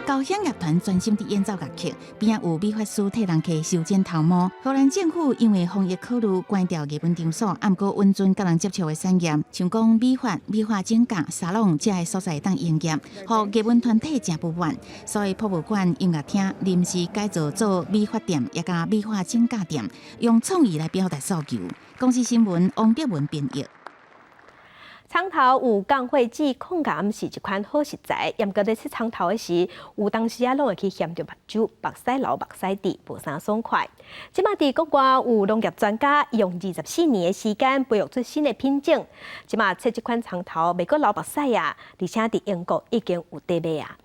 交響樂團專心佇演奏樂曲，邊仔有美髮師替人客修剪頭毛。荷蘭政府因為防疫考慮，關掉藝文場所，毋過允准佮人接觸的產業，像講美髮、美髮整甲、沙龍這个所在會當營業，予藝文團體誠不滿。所以博物館、音樂廳臨時改造做美髮店，也佮美髮整甲店，用創意來表達訴求。公視新聞王德文編譯。蔥頭有降血脂、抗癌是一款好食材。毋過咧切蔥頭的時，有當時仔攏會去嫌著目睭、目屎流、目屎滴，無啥爽快。這馬佇國外有農業專家用24年的時間培育出新的品種。這馬切這款蔥頭袂閣流目屎啊，而且佇英國已經有佇賣啊。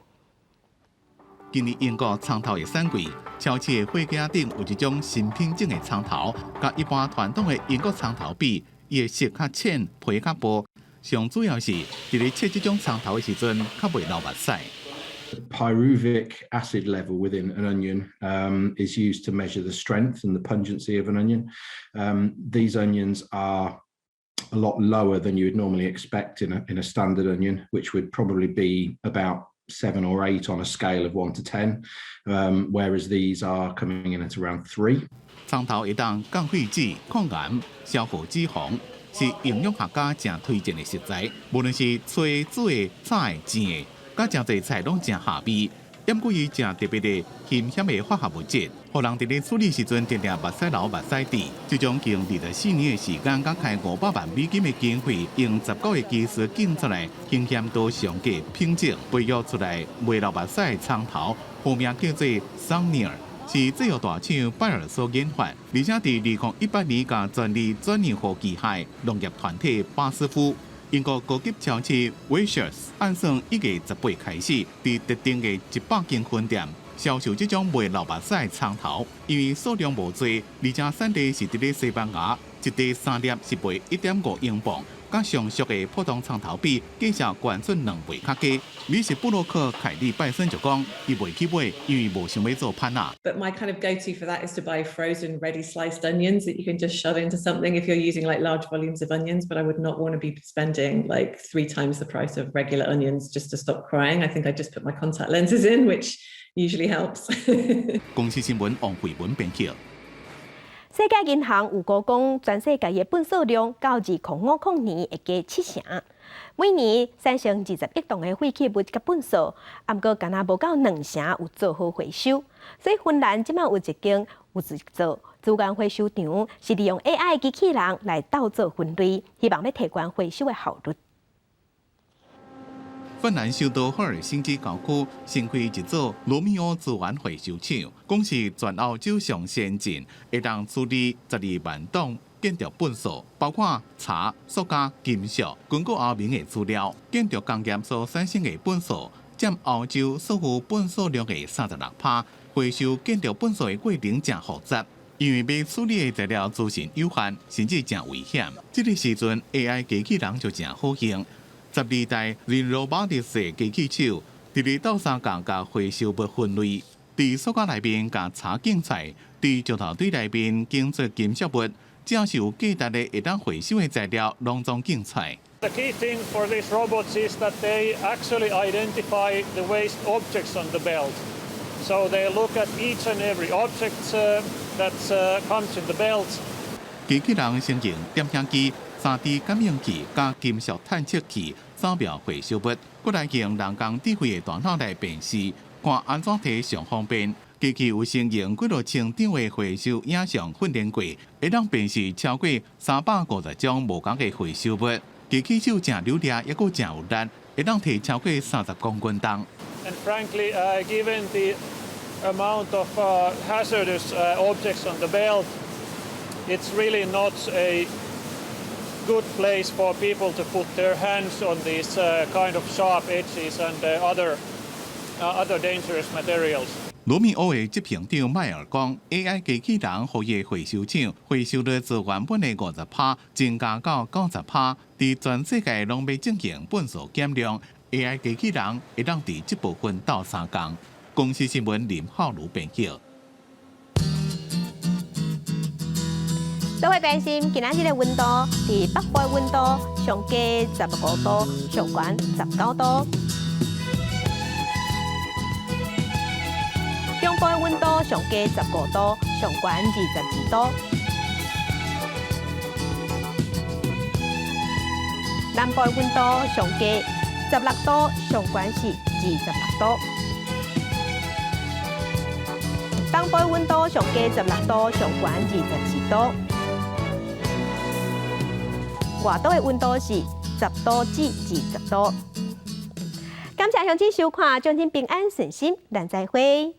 今年英國蔥頭的產季，超市的貨架頂有一種新品種的蔥頭，佮一般傳統的英國蔥頭比，伊的色較淺，皮較薄。上主要是，佇咧切這種蔥頭的時陣，較袂流目屎。 Pyruvic acid level within an onion is used to measure the strength and the pungency of an onion. These onions are a lot lower than you would normally expect in a standard onion, which would probably be about 7 or 8 on a scale of 1 to 10, whereas these are coming in at around 3. 蔥頭會當降血脂、抗癌、消耗脂肪，是營養學家誠推薦的食材。無論是炊、煮的、炒的、煎的，佮誠濟菜攏誠合味。毋過伊誠特別的鹹險的化學物質，予人佇咧處理時陣，定定目屎流目屎滴。這種經24年的時間，佮開500萬美金的經費，用19個技師建出來，風險度上低品種，培育出來袂流目屎的蔥頭，學名叫做桑尼爾。是製藥大廠拜耳所研發，而且佇2018年共專利轉讓予旗下農業團體巴斯夫。英國高級超市 Waitrose 按算1月18開始，佇特定的100間分店銷售這種袂流目屎的蔥頭，因為數量無濟，而且產地是佇咧西班牙，一袋三粒是賣1.5英鎊，佮上俗的普通蔥頭比，價數懸出2倍較低。美食部落客凱利拜森就講，伊袂去買，因為無想欲做歹仔。 But my kind of go-to for that is to buy frozen, ready sliced onions that you can just shove into something if you're using like large volumes of onions. But I would not want to be spending like three times the price of regular onions just to stop crying. I think I'd just put my contact lenses in, which usually helps. 公視新聞王慧文編輯。世界銀行預估講，全世界的糞掃量到2050年會加7成，每年產生20億噸的廢棄物佮糞掃，毋過敢若無夠2成有做好回收。所以芬蘭這馬有一間有一座資源回收場，是利用 AI 機器人來鬥做分類，希望欲提懸回收的效率。芬蘭首都赫爾辛基郊區新開一座羅密歐資源回收廠，講是全歐洲上先進，會當處理12萬噸建築糞掃，包括柴、塑膠、金屬。根據歐盟的資料，建築工業所產生的糞掃，佔歐洲所有糞埽量的36%。回收建築糞埽的過程誠複雜，因為欲處理的材料資訊有限，甚至誠危險。這个時陣 AI 機器人就誠好用。12代 Realbotix 的機器手，佇咧鬥相共共回收物分類，佇塑膠內面共柴揀出來，佇石頭堆內面揀出金屬物，只要是有價值的會當回收的材料，攏總揀出來。 The key thing for these robots is that they actually identify the waste objects on the belt. So they look at each and every object that comes in the belt. 機器人先用點響機、3D 感應器佮金屬探測器掃描回收物，閣來用人工智慧的大腦來辨識，看按怎提上方便。機器有先用幾若千張的回收影像訓練過，會當辨識超過350種無仝的回收物。機器手誠流利，猶閣誠有力，會當提超過30公斤重。 And frankly, given the amount of hazardous objects on the belt, it's really not a good place for people to put their hands on these kind of sharp edges and other dangerous materials. 羅密歐的執行長邁爾講，AI 機器人予伊的回收廠回收率自原本的50%增加到90%，佇全世界攏欲進行糞埽減量，AI 機器人會當佇這部分鬥相共。公視新聞林浩如編譯。各位關心，今仔日的溫度，佇北部的溫度上低15度，上懸19度。中部的溫度上低15度，上懸22度。南部的溫度上低16度，上懸是26度。東部的溫度上低16度，上懸24度。外島的溫度是10度至20度。感謝鄉親收看，祝恁平安順心，咱再會。